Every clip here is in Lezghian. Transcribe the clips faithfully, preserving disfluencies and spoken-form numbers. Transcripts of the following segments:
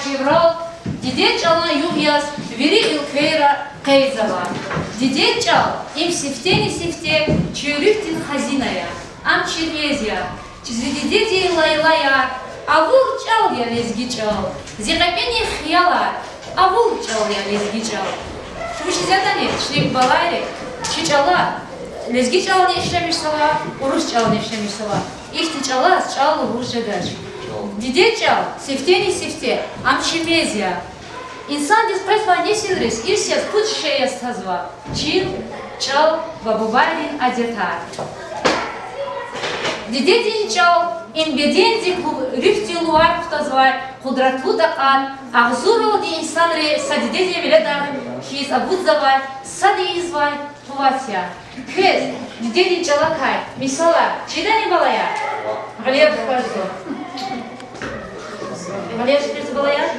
Февраль дидед чӀалан югъ яз вири уьлквейра къейдзава. Дидед чӀал— им сифтени-сифте чи руьгьдин хазина я, ам чи мез я. Зи дидедин лайлаяр— авур чӀал я лезги чӀал, зи кьепӀинин хиялар— авур чӀал я лезги чӀал. Вучиз ятӀани чи балайри, чи чӀала, лезги чӀални ишлемишзава, урус чӀални ишлемишзава. Ихьтин чӀалаз чӀал лугьуз жедач. Дидед чӀал сифтени-сифте— ам чи мез я. Инсандиз къвезвай несилриз ирс яз пуд шей яз тазва: чил, чӀал ва бубайрин адетар. Дидедин чӀал— им бедендик руьгьдин лувар кутазвай къудратлу такьат, агъзуралди инсанри са дидедин веледар хьиз агудзавай сад ийизвай къуват я. Квез дидедин чӀалакай мисалар чидани, балаяр? Гъилер хкажзава. Гъилер хкажзава, балаяр.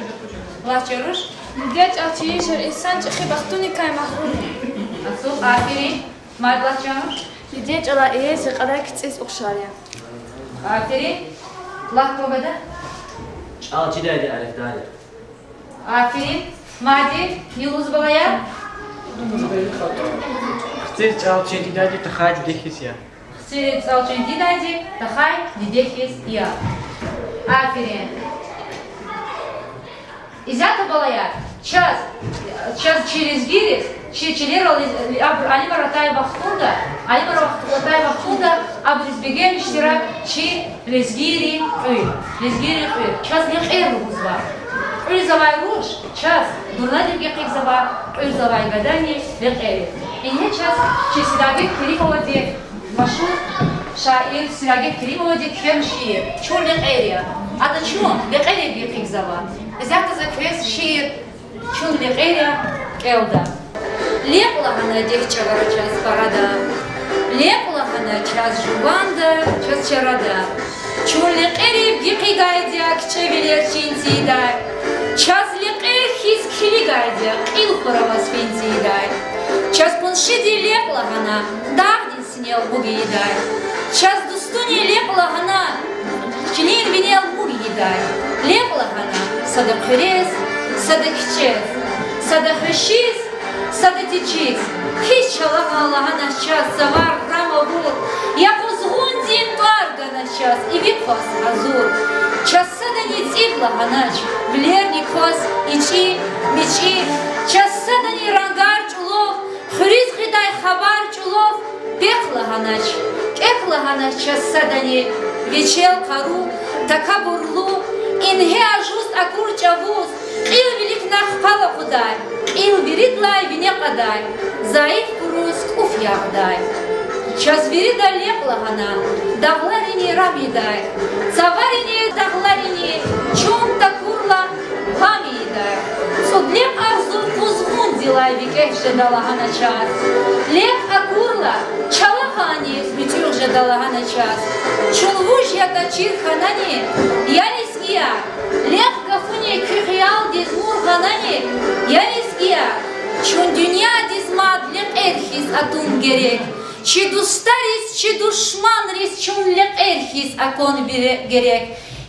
Лагь, Чаруш. Дидед чӀал чирин шей инсан чӀехи бахтуникай магьрум я. Ацукь, аферин. Мад лагь, Чаруш. Дидед чӀалай иер зи кьадар кицӀиз ухшар я. Аферин. Лагь, Къугада. ЧӀал чидайди арифдар я. Аферин. Мади, Юлуз, балаяр. Хциз чӀал чин дидайди тахай диде хьиз я. Хциз чӀал чин дидайди тахай диде хьиз я. Аферин. Исятда, балаяр, чаз, чаз чи лезгийриз, чи чилерал лез-, абур алимар атай вахтунда, алимар вахт-, атай вахтунда абуруз бегенмиш тир чи лезгийрин кьуьл, лезгийрин кьуьл. Чаз лекьер лугьузва. Кьуьлзавай руш чаз дурнадив гекъигзава, кьуьлзавай гадани лекьер. Ингье чаз чи Сидагет Керимовади, машгьур шаир Сидагет Керимовади кхьена шиир Чун лекьер я. Ада чун лекьерив гекъигзава. Исятда за квез шиир Чун лекьер я кӀелда. Лекь лагьана дегь чӀавара чаз парада, лекь лагьана чаз жуванда, чаз чарада. Чун лекьерив гекъигайди я кичӀевилер чин тийидай. Чаз лекьер хьиз килигайди я кьил хураваз фин тийидай. Чаз къуншиди лекь лагьана дагъдин синел муг ийидай. Чаз дустуни лекь лагьана чилин винел муг ийидай. Лекь лагьана сада хъуьрез, сада кичӀез, сада хвешиз, сада течиз. Гьич чалагъан лагьанач чаз цавар рам авур, я къузгъундин тӀвар ганач чаз иви хъваз гьазур. Чаз садани цӀив лагьанач вилерни кваз ичӀи, мичӀи. Чаз садани рангар чӀулав, хуьруьз гъидай хабар чӀулав пехъ лагьанач, кӀек лагьанач чаз садани, вичел къару, такабурлу, ингье ажуз акур чӀавуз, кьил виликна хпал акъудай, кьил виридалай вине кьадай, зайифбуруз кӀуф ягъдай. Чаз вирида лекь лагьана дагъларини рам ийидай, цаварини дагъларини чун такурла гъам ийидай. ЦӀуд лекь агъзур къузгъундилай викӀегь жеда лагьана чаз. Лекь акурла чалагъанни муьтӀуьгъ жеда лагьана чаз. Чун вуж ятӀа чир хьанани, я лезгияр, лекь гафуни куь хиялдиз мур гъанани, я лезгияр, чун дуьньядиз мад лекьер хьиз атун герек. Чи дустариз, чи душманриз чун лекьер хьиз акун герек.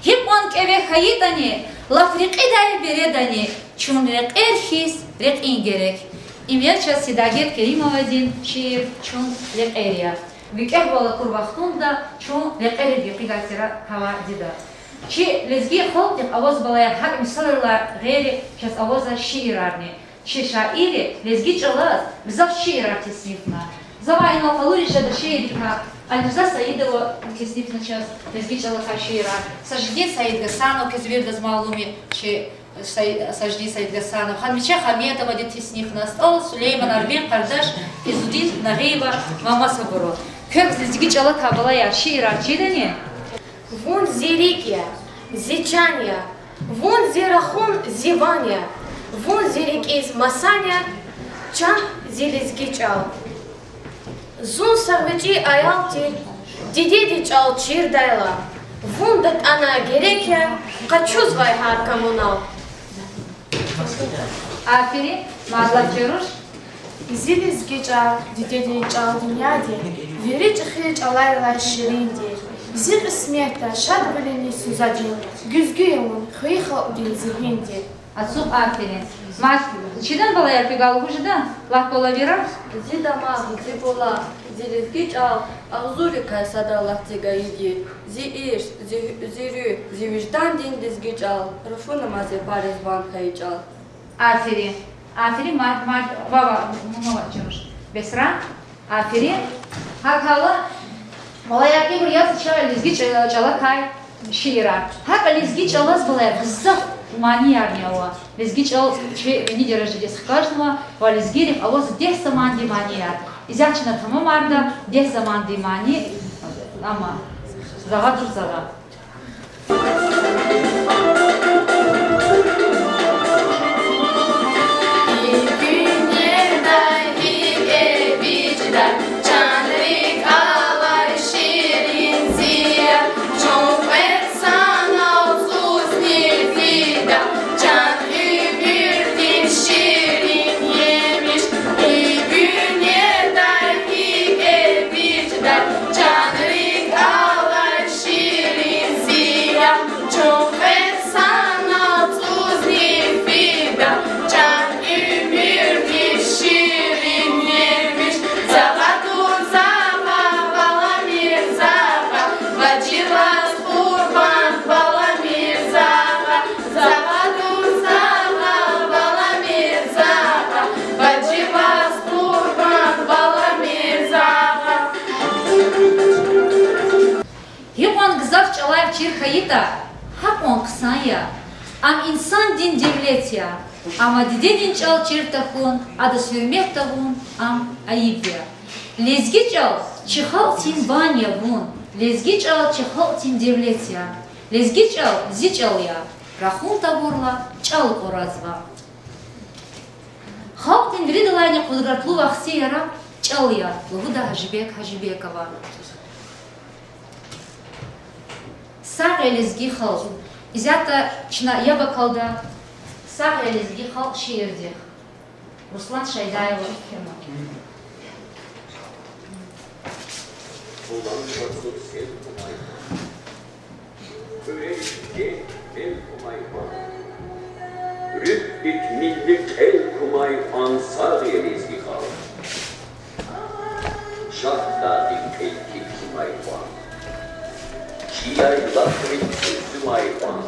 Гьикьван кӀеве хьайитӀани, лап рекьидай бередани, чун лекьер хьиз рекьин герек. Им я чаз Сидагет Керимовадин шиир Чун лекьер я. ВикӀегьвал акур вахтунда чун лекьерив гекъигайтӀа гьава дида. Чи лезги халкьдихъ аваз, балаяр, гьакӀ мисалрилай гъейри чаз авазва шиирарни. Чи шаирри лезги чӀалаз гзаф шиирар теснифна. Завай инал къалуриз жеда шииррикай. Алирза Саидова теснифна чаз лезги чӀалакай шиирар. Сажидин Саидгьасанов, квез виридаз малум я чи Сай-, Сажидин Саидгьасанов, Ханмиче Хаметовади теснифна, СтӀал Сулейман, Арбен Къардаш, Изудин Нагъиева ва масабуру. Квехъ лезги чӀалакай, балаяр, шиирар чидани? Вун зи рикӀ я, зи чан я, вун зи рахун, зи ван я, вун зи рикӀиз масан я, чан зи лезги чӀал. Зун са гъвечӀи аял тир, дидеди чӀал чирдайла, вун датӀана герек я къачузвай гьар камунал. Аферин, мад лагь, Чаруш. Зи лезги чӀал, дидедин чӀал дуьньядин вири чӀехи чӀаларилай ширин тир. Зи кьисметда шад гъуьлуьниз сузадин, гуьзгуь я вун, хвейи халкьдин зигьинди. Ацукь, аферин. Мад чидан, балаяр, куьн галугуз жеда лап кӀвалера? Зи дамах, зи булах, зи лезги чӀал, агъзуррикай сад алатзава гайиди. Зи ирс, зи, зи руьгь, зи виждандин лезги чӀал, руфуна мад япариз ван хьайи чӀал. Аферин. Аферин, мад, мад, ва, ва, муна ва чуруш. Бесра. Аферин. ГьакӀ хьайила, балаяр, ибур язва чи лезги чӀа-, чӀалакай шиирар. ГьакӀ лезги чӀалаз, балаяр, гзаф маниярни ава. Лезги чӀал чи вини дережадиз хкажнава ва лезгийрихъ аваз дегь замандин манияр. Исятда чна тамамарда дегь замандин мани, амма Загъа дур, загъа. Гьикьван гзаф чӀалар чир хьайитӀа, гьакьван хъсан я. Ам инсандин девлет я. Амма дидедин чӀал чир тахьун, адаз гьуьрмет тавун ам айиб я. Лезги чӀал чи халкьдин бан я вун, лезги чӀал чи халкьдин девлет я. Лезги чӀал зи чӀал я, рахун тавурла, чӀал кьуразва. Халкьдин виридалайни къудратлувал хци яраб чӀал я, лугьуда Гьажибек Гьажибекова. Сагъ я лезги халкь. Исятда чна яб акалда Сагъ я лезги халкь шиирдихъ. Руслан Шайдаев. Руьгьдик милли кьел кумай кьван сагъ я лезги халкь. Шагьдагъдин кьил килигмай кьван, чи яйлахрин кьуьзуьмай кьван,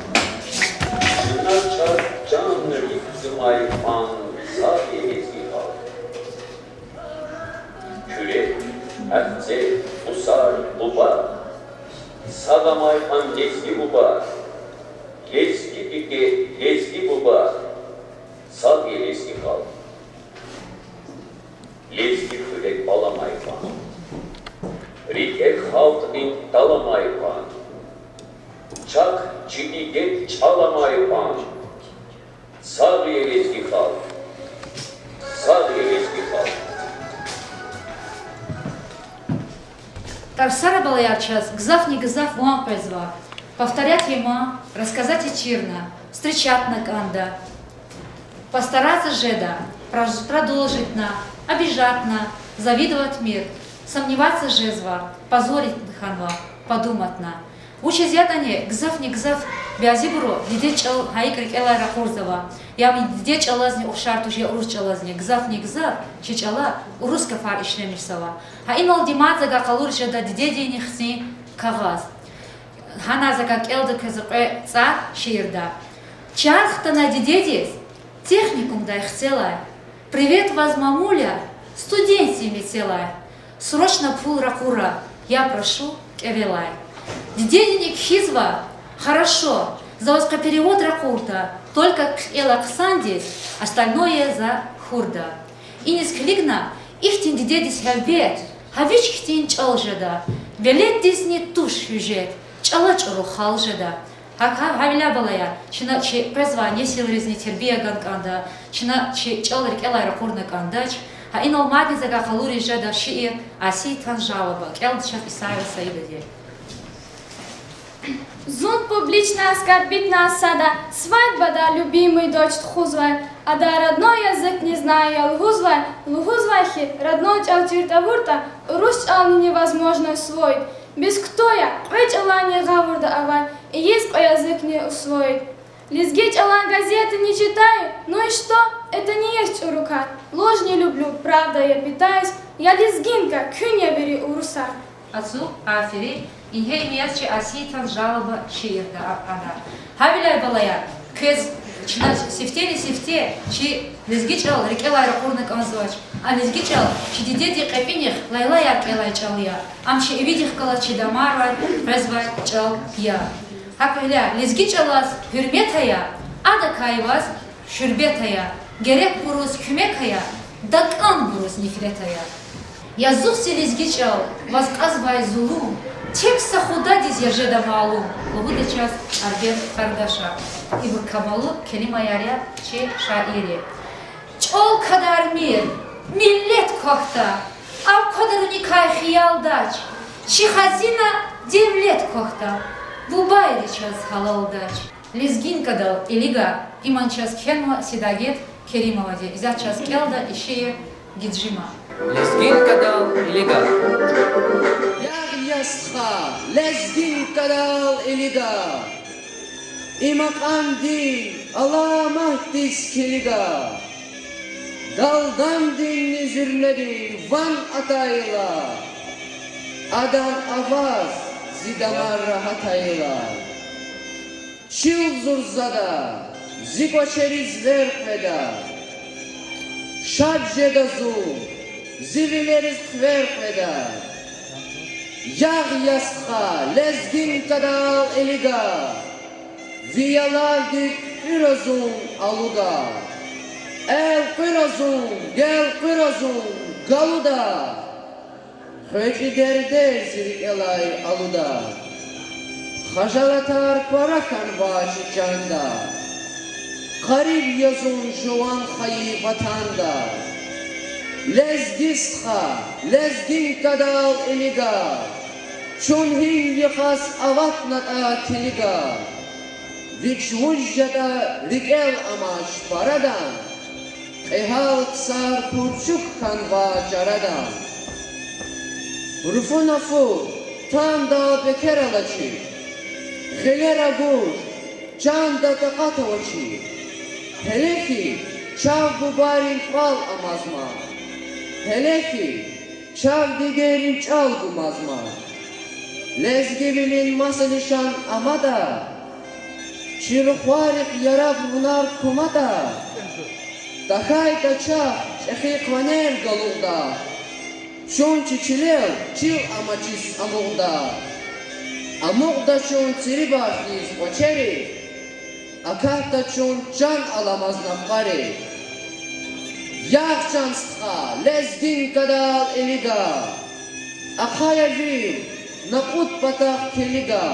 чна чӀар чан рикӀзумай кьван сагъ я лезги халкь. Куьре, Ахцегь, Кьусар, Къуба, сагъ амай кьван лезги буба, лезги диде, лезги буба, сагъ я лезги халкь. Лезги хуьре кӀвал амай кьван, рикӀе халкьдин тӀал амай кьван, чахъ чи дидед чӀал амай кьван, сагъ я лезги халкь, сагъ я лезги халкь. Тарсара, балаяр, чаз гзафни гзаф ван къвезва. Повторять я ман, рассказать я чирна, встречатьна кӀанда. Постараться жеда, проз-, продолжитьна, обижатьна, завидовать мир, сомневаться жезва, позорить хьанва, подуматьна. Вучиз ятӀани гзафни гзаф бязибуру дидед чӀал гьа икӀ рикӀелай ракъурзава. Яни дидед чӀалазни ухшар туш я урус чӀалазни, гзафни гзаф чи чӀала урус гафар ишлемишзава. Гьа иналди мад завай къалуриз жеда дидедини хцин кагъаз. Гьана завай кӀелда квез кьве цӀар шиирда. Чар хтана дидедиз техникумдай хцелай, привет ваз, мамуля, студентдин мецелай, срочно пул ракъура, я прошу, кӀевелай. Дидедини кхьизва: хорошо, за ваз къе перевод ракъурда, только кӀела хъсандиз, остальное за хьурда. Иниз килигна, ихьтин дидедиз гьелбет, гьа вич хьтин чӀал жеда, веледдизни туш гьуьжет, чӀала чӀуру хал жеда. Гьакӏ гьавиляй, балаяр, чна чи къвезвай несилризни тербия гана кӏанда, чна чи чӏал рикӏелай ракъурна кӏандач. Гьа инал мадни завай къалуриз жеда шиир Асия Танжалова, кӏелда чаз Исаева Саидади. Зун публично оскорбить наз сада, свадьбада любимый дочь тухузвай, ада родной язык не знаю я лугьузвай, лугьузвай хьи, родной чӏал чир тавуртӏа, урус чӏални невозможно усвоить. Бес кутуй я, кьве чӀалан я гъавурда авай, ийиз кьве языкни усвоить. Лезги чӀалан газета не читаю, ну и что, это не есть урокар, ложь не люблю, правда я питаюсь, я лезгинка, куьн я вири урусар. Ацукь, аферин, ингье им яз чи Асиятан жалоба шиирда а-, ана. Гьавиляй, балаяр, квез чна сифтени-сифте чи лезги чӀал рикӀелай ракъурна кӀанзавач. А лезги чӀал чи дидедин кьепӀинихъ лайлаяр кӀелай чӀал я. Ам чи ивидихъ галаз чи дамаррай къвезвай чӀал я. ГьакӀ виляй лезги чӀалаз гьуьрмет ая, адакай ваз шуьрбет ая, герекбуруз куьмек ая, дакӀанбуруз нифрет ая. Язух зи лезги чӀал, ваз кьазвай зулун тек са Худадиз я жеда малум, лугьуда чаз Арбен Кардаша. Ибур камаллу келимаяр я чи шаиррин. ЧӀал квадармир, миллет квахьда, ам квадаруникай хиялдач, чи хазина, девлет квахьда, бубайри чаз гьалалдач. Лезгинкадал илига, иман чаз кхьенва Седагет Керимовади. Изяд чаз кӀелда и шиир Гиджима. Лезгинкадал илига. Ягъ я, стха, лезгинкадал илига, и макьамдин аламатдиз килига. Далдамдинни зуьрнедин ван атайла, адан аваз зи дамарра гьатайла. Чил зурзада, зи кӀвачериз вер къведа, шад жеда зун, зи вилериз хъвер къведа. Ягъ я, стха, лезгинкадал илига, ви ялавди куьра зун алуда. Элкъуьра зун, гелкъуьра зун галуда. ГъвечӀи дердер зи рикӀелай алуда. Хажалатар пара хьанва чи чанда. Гъариб я зун жуван хайи ватанда. Лезги, стха, лезгинкадал илига, чун гьим йикъаз аватнатӀа килига. Вич вуж ятӀа рикӀел амач парадан, кьегьал ксар пурчук хьанва чарадан. Руфуна фу, тандал пекер алачир, гъилера гуж, чанда такьат авачир. Гьеле хьи, чав бубайрин кӀвал амазма, гьеле хьи, чав дигерин чӀал гумазма. Лезгивилин маса лишан аматӀа, чи рухвайрихъ яраб вунар куматӀа, тахьайтӀа чахъ чӀехи къванер галукьда, чун чи чилел чил амачиз амукьда. Амукьда чун цирибар хьиз кӀвачери, акатда чун чан аламаз накъвари. Ягъ, чан стха, лезгинкадал илига, ахъая вил накьуд патахъ килига.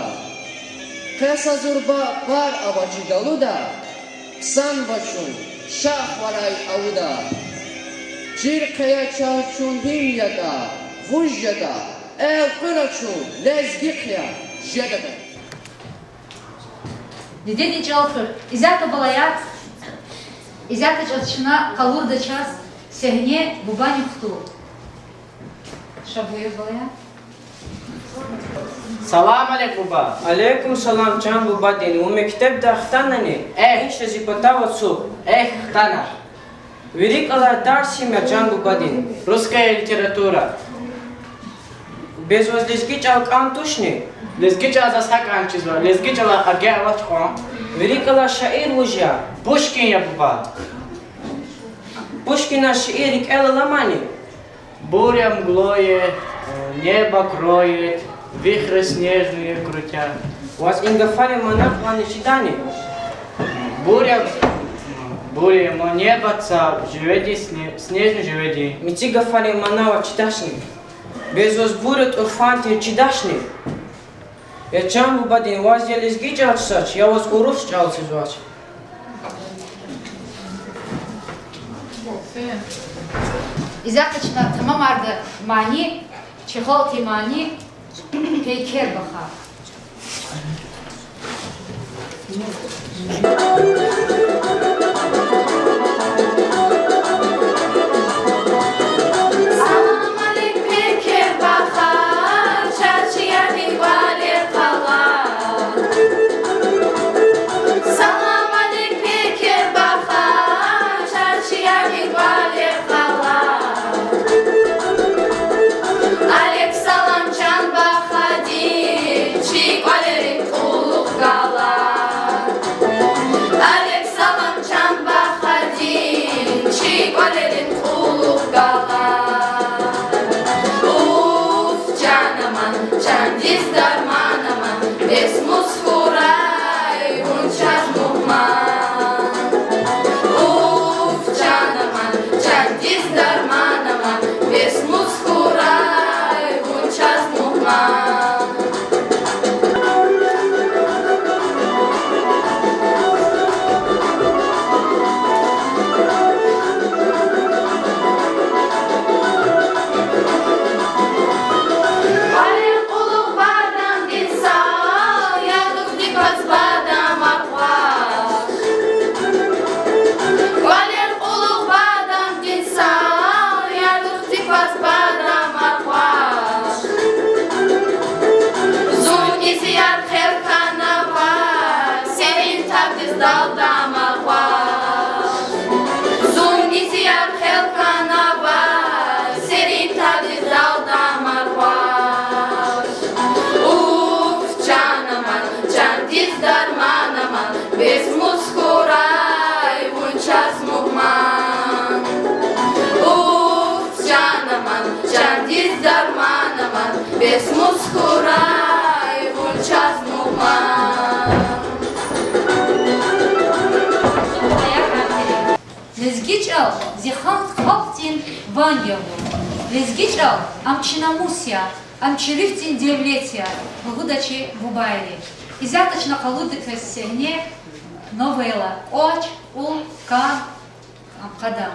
Къе са зурба пар ава чи далуда, хъсанва чун, ша ахварай алуда. Чир хъия чаз чун гьим ятӀа, вуж ятӀа, элкъуьра чун, лезги хъия жедатӀа. Дидедин чӀал хуьх. Исятда, балаяр, исятда чаз чна къалурда чаз сегьне бубани хтул. Ша буюр, балаяр. Салам алейк, буба. Алейкум салам, чан бубадин. Вун мектебдай хтанани? Эхь. Иншаллагь, зи патав ацукь. Эхь, хтана. Вири кӀвалай дарс гьим я, чан бубадин? Русская литература. Бес ваз лезги чӀал кӀан тушни? Лезги чӀал заз гьакӀан чизва, лезги чӀалай агакь авач кьван. Вири кӀвалай шаир вуж я? Пушкин я, буба. Пушкинан шиир рикӀел аламани? Буря мглою, э, небо кроет, вихри снежные крутя. Ваз и гафарин мана кьванни чидани? Буря, буря, мо небо цав, живеди сне-, снежный живеди. Мици гафарин мана ваз чидачни? Бес ваз буря, тӀуфан тир чидачни? Я чан бубадин, ваз я лезги чӀал чизвач, я ваз урус чӀал чизвач. Исятда чна тамамарда мани, чи халкьдин мани, Пейкер баха. Далдама гъваш. Зун низ яр хъел хьана ваз, серин тадиз далдама гъваш. Уф, чан аман, чандиз дарман аман, бес мускурай вун чаз, мугьман. Уф, чан аман, чандиз дарман аман, бес мускурай вун чаз, мугьман. Лезги чӀал зи халкь, халкьдин ван я лугьуз. Лезги чӀал ам чи намус я, ам чи руьгьдин девлет я, лугьуда чи бубайри. Исятда чна къалурда квез сегьне новелла, кӀвач, кьул, кӀан, ам, къадам.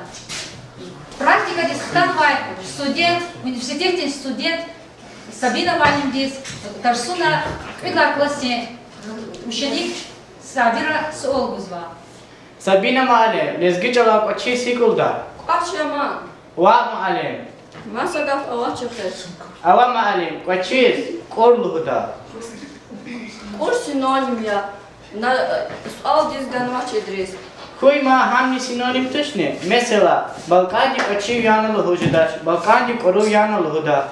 Практикадиз хтанвай студент, университетдин студент Сабина муаллимдиз тарсуна кӀуьд лагьай классдин ученик Сабира суал гузва. Сабина муаллим, лезги чӀалай кӀвачин сикӀулда? КӀвач я ман. Ваъ, муаллим. Маса гаф авач хьи. Ава, муаллим, кӀвачиз кӀур лугьуда. КӀур синоним я. На, э, суалдиз ганвач, Идрис. Хьуй ман, гьамни синоним тушни? Месела, балкӀанди кӀвачив яна лугьуз жедач, балкӀанди кӀурув яна лугьуда.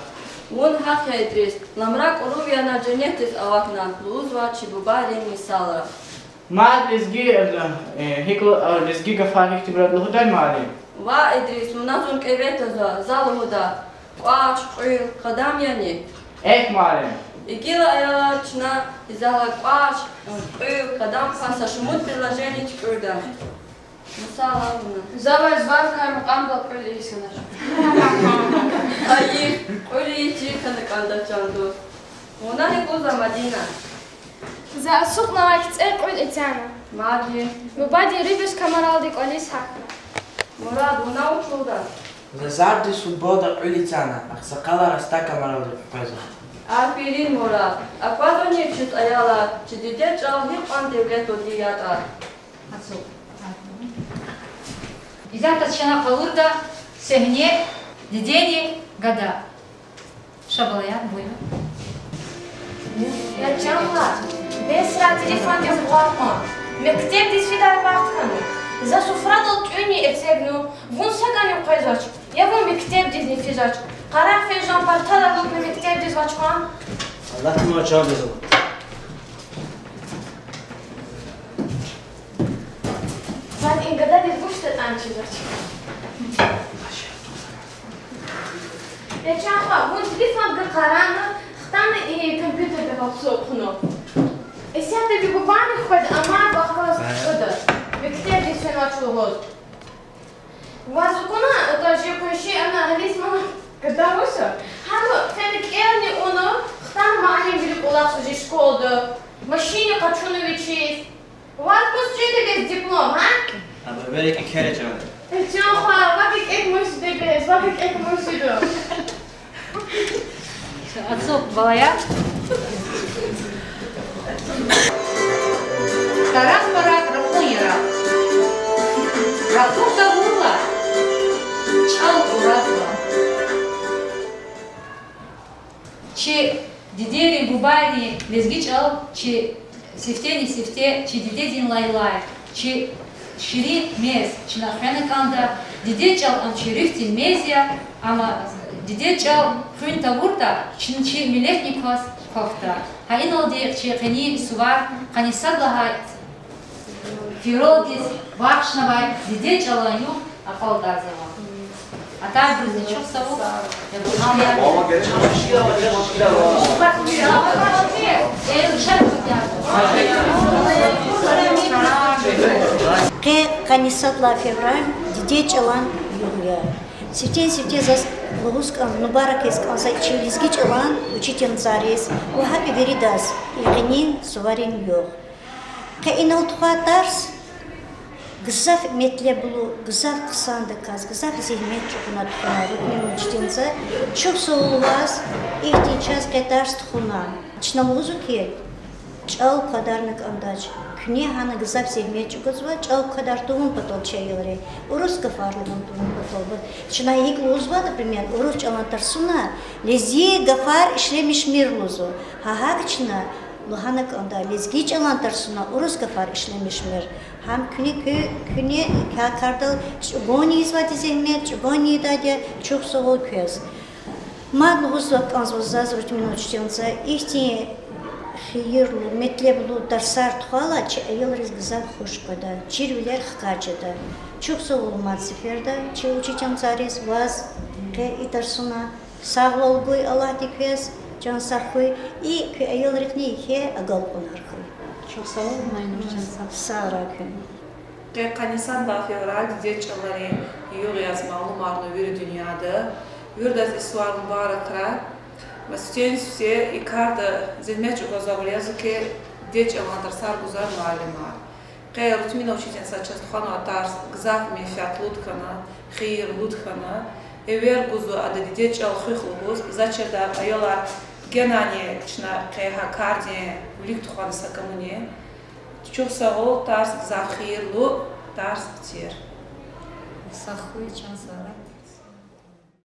Вун гьахъ я, Идрис. Ламра кӀурув яна женнетдиз аватна, лугьузва чи бубайрин мисалра. Мад лезги, э, гьикӀ лу-, э, лезги гафар гьихьтинбур ятӀа лугьудай, муаллим? Ваъ, Идрис, вуна зун кӀеве тазва, за лугьуда: кӀвач, кьуьл, къадам яни? Эхь, муаллим. Гила, аялар, чна изала кӀвач, кьуьл, къадам квай са шумуд предложение туькӀуьрда. Мисал вуна. За ваз варкай макьамдал кьуьл ийиз хьанач. Айиб, кьуьл ийиз чир хьана кӀанда, чан дус. Вуна гьикӀ лугьузва, Мадина? За ацукьнавай кицӀер кьуьл эцяна. Мадни? Бубади рибус камаралди кӀвализ гьахьна. Мурад, вуна вуч лугьуда? За зардиз футболда кьуьл эцяна, агъсакъалар аста камаралди къекъвезва. Аферин, Мурад. Аквазвани чаз, аялар, чи дидед чӀал гьикьван девлетлуди ятӀа? Исятда чна къалурда сегьне Дидени гада. Ша, балаяр, буюр. Я чан хва, бес я телефондиз къван кьун. Мектебдиз фидай вахт хьанва. За суфрадал тӀуьнни эцигна, вун сагани къвезвач, я вун мектебдизни физвач. Къарагъ, фейи жан партада алукӀна мектебдиз вач кьван. Аллагьди ваз чан безбур. Ваз и гададиз вуч ятӀани чизвач. Я чан хва, вун телефондихъ къарагъна, хтана и компьютердихъ гьахъ хъувуна. Исятда ви бубани хкведа, амма вахъ галаз хкведа, мектебдиз фенач лугьуз. Ваз акуна, атӀа жи къунши ана гьализ мана гадавуса. Гьана фена кӀелни авуна, хтана муаллимвилин кӀвалахза жи школада, машинни къачуна вичиз. Ваз кваз чида бес диплом, гьа? Абур вири кӀекер я, чан. Э, чан хва, ваз кӀек мусида бес, ваз кӀек мусида. Ацукь, балаяр. Тарак-марак, рахун яракь. Рахун тавурла, чӀал кӀуразва. Чи дидейрин, бубайрин лезги чӀал чи сифтени-сифте чи дидедин лайлай, чи ширин мез чна хвена кӀанда. Дидед чӀал ам чи руьгьдин мез я, амма дидед чӀал хуьн тавуртӀа, чна чи миллетни кваз квахьда. Гьа иналди чи къенин сувар къанни сад лагьай февралдиз бахшнавай Дидед чӀалан югъ акьалтӀарзава. Атайбурузни чухсагъул. Къе къанни сад лагьай февраль Дидед чӀалан югъ я. Сифтени-сифте заз лугьуз кӀан, мубарак ийиз кӀанзава чи лезги чӀалан учительницайриз ва гьакӀ виридаз и къенин суварин югъ. Къе инал тухвай тарс гзаф метлеблу, гзаф хъсандаказ, гзаф зегьмет чӀугуна тухвана, Рутнина учительница, чухсагъул ваз, ихьтин чаз къе тарс тухвана. Чна лугьузва хьи, чӀал квадарна кӀандач. Куьне гьана гзаф зегьмет чӀугвазва чӀал квадар тавун патал, чи аялри. Урус гафар лугьун тавун патал. Чна гьикӀ лугьузва, например, урус чӀалан тарсуна лезги гафар ишлемишмир лугьузва. Гьа гьакӀ чна Лагьана кӀанда, лезги чӀалан тарсуна урус гафар ишлемишмир. Гьам куьне куь, куьне куь кардал чӀугун ийизвайди зегьмет, чӀугун ийидайди я, чухсагъул квез. Мад лугьузва кӀанзава заз, Рутмина учительница, ихьтин хийирлу, метлеблу тарсар тухвайла чи аялриз гзаф хуш къведа, чирвилер хкаж жеда. Чухсагъул мад сеферда чи учительницайриз, ваз, къе и тарсуна. Сагъвал гуй Аллагьди квез, чан сагъ хьуй, и куь аялрихъни еке агалкьунар хьуй. Чухсагъул, Майнур чан сагъ. Сагърай куьн. Къе къанни сад лагьай февраль дидед чӀаларин югъ яз малумарна вири дуьньяда. Виридаз и сувар мубаракрай. Ва стенсусе и карда зегьмет чӀугвазвайвал язва хьи, дидед чӀалан тарсар гузвай муаллимар. Къе Рутмина учительница чаз тухванвай тарс гзаф менфятлуд хьана, хийирлуд хьана. Эвер гузва ада дидед чӀал хуьх лугьуз, заз чидай аялар генани чна къе гьа кардин вилик тухвана са гамуни. Чухсагъул, тарс гзаф хийирлу тарс тир. Сагъ хьуй, чан сагърай.